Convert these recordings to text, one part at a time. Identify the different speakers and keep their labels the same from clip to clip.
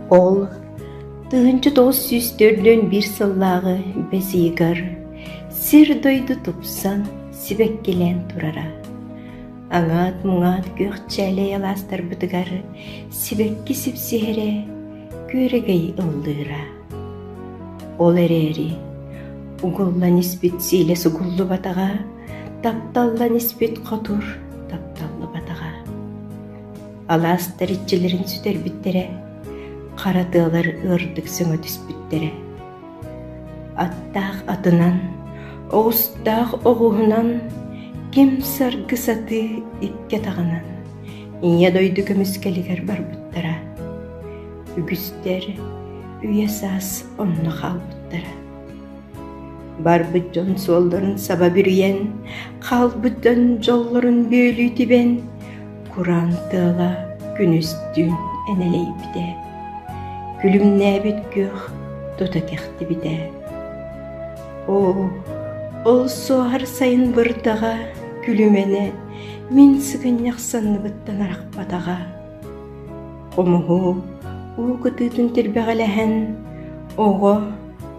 Speaker 1: Ол 1941 сыллааҕы бэс ыйыгар сир-дойду тупсан, сибэккилээн турара. Аҥаат-муҥаат күөх чээлэй алаастарбытыгар сибэкки сипсиһэрэ, күөрэгэй ыллыыра. Ол эрээри угуллан испит сиилэс угуллубатаҕа, тапталлан испит хотур тапталлыбатаҕа. Алаастар иччилэрин сүтэрбиттэрэ, хара тыалар ыардык сөҥө түспүттэрэ. Аттаах атынан, оҕустаах оҕуһунан, ким саргы сатыы икки атаҕынан Ийэ дойду көмүскэлигэр барбыттара. Үгүстэр үйэ-саас онно хаалбыттара. Барбыт дьон суолларын саба бүрүйэн, хаалбыт дьон дьоллорун бүөлүү тибэн, кураан тыала күнүстүүн энэлэйбитэ. Күлүмнээбит күөх тута кэхтибитэ. Оо, ол суоһар сайын бырдаҕа, күлүмэнэ мин сыгынньах санныбыттан арахпатаҕа. Хомуһу уу кытыытын тирбэҕэлэһэн, оҕо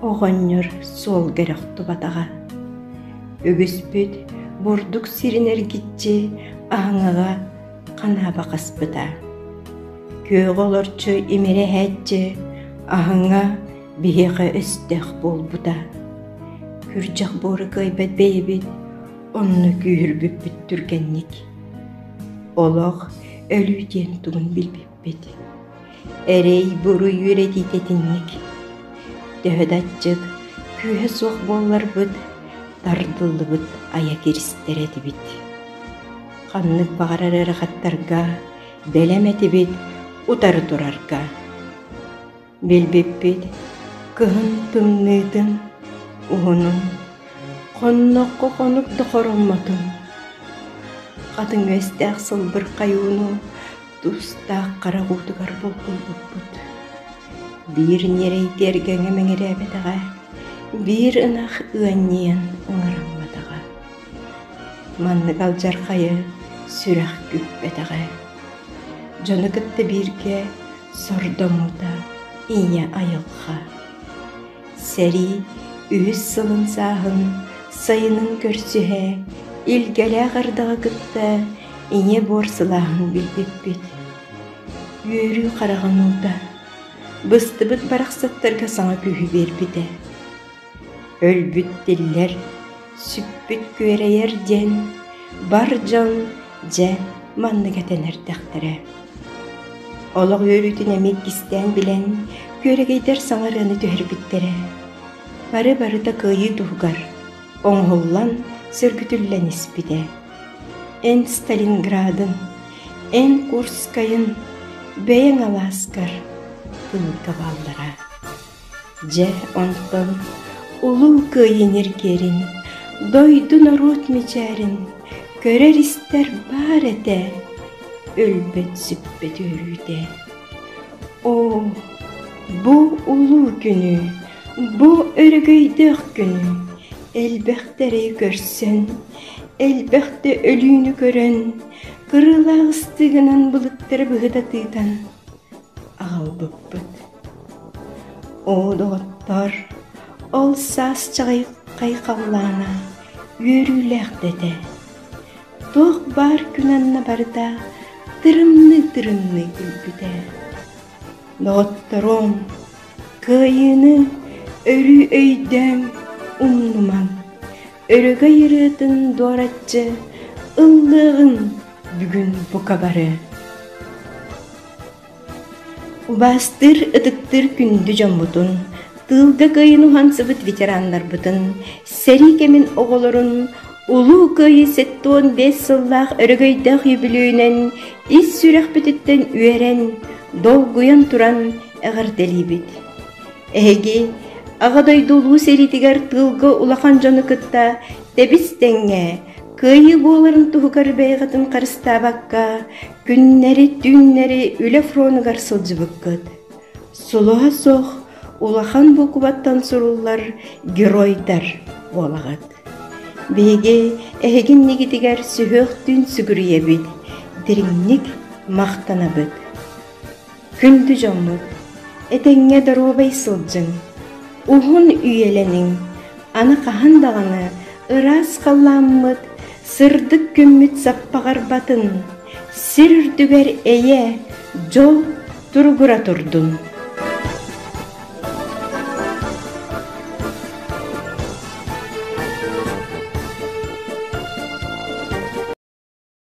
Speaker 1: оҕонньор суолга эрэ охтубатаҕа. Үгүспүт бурдук сирин эргиччи аһыҥаҕа ханааба хаспыта. Күөҕэ олорчу имирэһээччи аһыҥа биһиэхэ өстөөх буолбута. Күрдьэх буору кыайбат бэйэбит онно күүһүрбүппүт түргэнник. Олох өлүү диэн тугун билбиппит. Эрэй-буруй үөрэтиитэ итинник. Төһө да аччык, күүһэ суох буолларбыт, тардыллыбыт айа киристэр этибит. Ханнык баҕарар ыарахаттарга бэлэм этибит утары турарга. Билбиппит, кыһын тымныытын, уһунун, хонноххо хонук да хороммотун, хатыҥ үөстээх сылбырхай ууну тустаах харах уутугар булкуйбуппут. Биир ньирэй тиэргэҥҥэ мэҥирээбэтэҕэ, биир ынах ыанньыйан ыҥырамматаҕа. Маннык алдьархайы сүрэх күүппэтэҕэ. Дьону кытта бииргэ сордоммута ийэ айылҕа. Сэрии үһүс сылын сааһын сайынын көрсүһэ, илгэлээх ардаҕы кытта ийэ буор сылааһын билбиппит. Үөрүү хараҕын уута, быстыбыт барахсаттарга саҥа күүһү биэрбитэ. Өлбүт тиллэр, сүппүт күөрэйэр диэн бар дьон дьэ маннык этэн эрдэхтэрэ. Олох үөрүүтүн эмиэ кистээн билэн, күөрэгэйдэр саҥа ырыаны түһэрбиттэрэ. Бары-барыта кыайыы туһугар оҥоһуллан, сөргүтүллэн испитэ. Эн Сталинградын, эн Курскайын бэйэҥ алааскар тыылга бааллара. Дьэ, онтон Улуу Кыайыы ньиргиэрин, дойду норуот мичээрин көрөр-истэр баар этэ, өлбөт-сүппэт үөрүүтэ. Оо, бу улуу күнү, бу өрөгөйдөөх күнү элбэхтэ эрэйи көрсөн, элбэхтэ өлүүнү көрөн, кырыылаах ыстыыгынан былыттары быһыта тыытан аҕалбыппыт. Оо, доҕоттоор, ол саас чаҕыйхай халлаана үөрүүлээх да этэ. Туох баар күн анна барыта тырымныы-тырымныы күлбүтэ. Доҕотторуом, кыайыыны өрүү өйдөөҥ, умнумаҥ. Өрөгөй ырыатын дуораччы ыллыаҕыҥ бүгүн бука бары. Убаастыыр, ытыктыыр күндү дьоммутун, тыылга кыайын уһансыбыт ветераннарбытын, сэрии кэмин оҕолорун Улуу Кыайыы 75 сыллаах өрөгөйдөөх үбүлүөйүнэн ис сүрэхпититтэн үөрэн, долгуйан туран эҕэрдэлиибит. Эһиги Аҕа дойду улуу сэриитигэр тыылга улахан дьону кытта тэбис-тэҥҥэ кыайыы буоларын туһугар бэйэҕитин харыстаабакка күннэри-түүннэри үлэ фронугар сылдьыбыккыт. Сулуһа суох улахан буукубаттан суруллар геройдар буолаҕыт. Биһиги эһиги иннигитигэр сүһүөхтүүн сүгүрүйэбит, дириҥник махтанабыт. Күндү дьоммут! Этэҥҥэ доруобай сылдьыҥ, уһун үйэлэниҥ, аны хаһан даҕаны ыраас халлааммыт, сырдык күммүт саппаҕырбатын, сир үрдүгэр эйэ, дьол туругура турдун.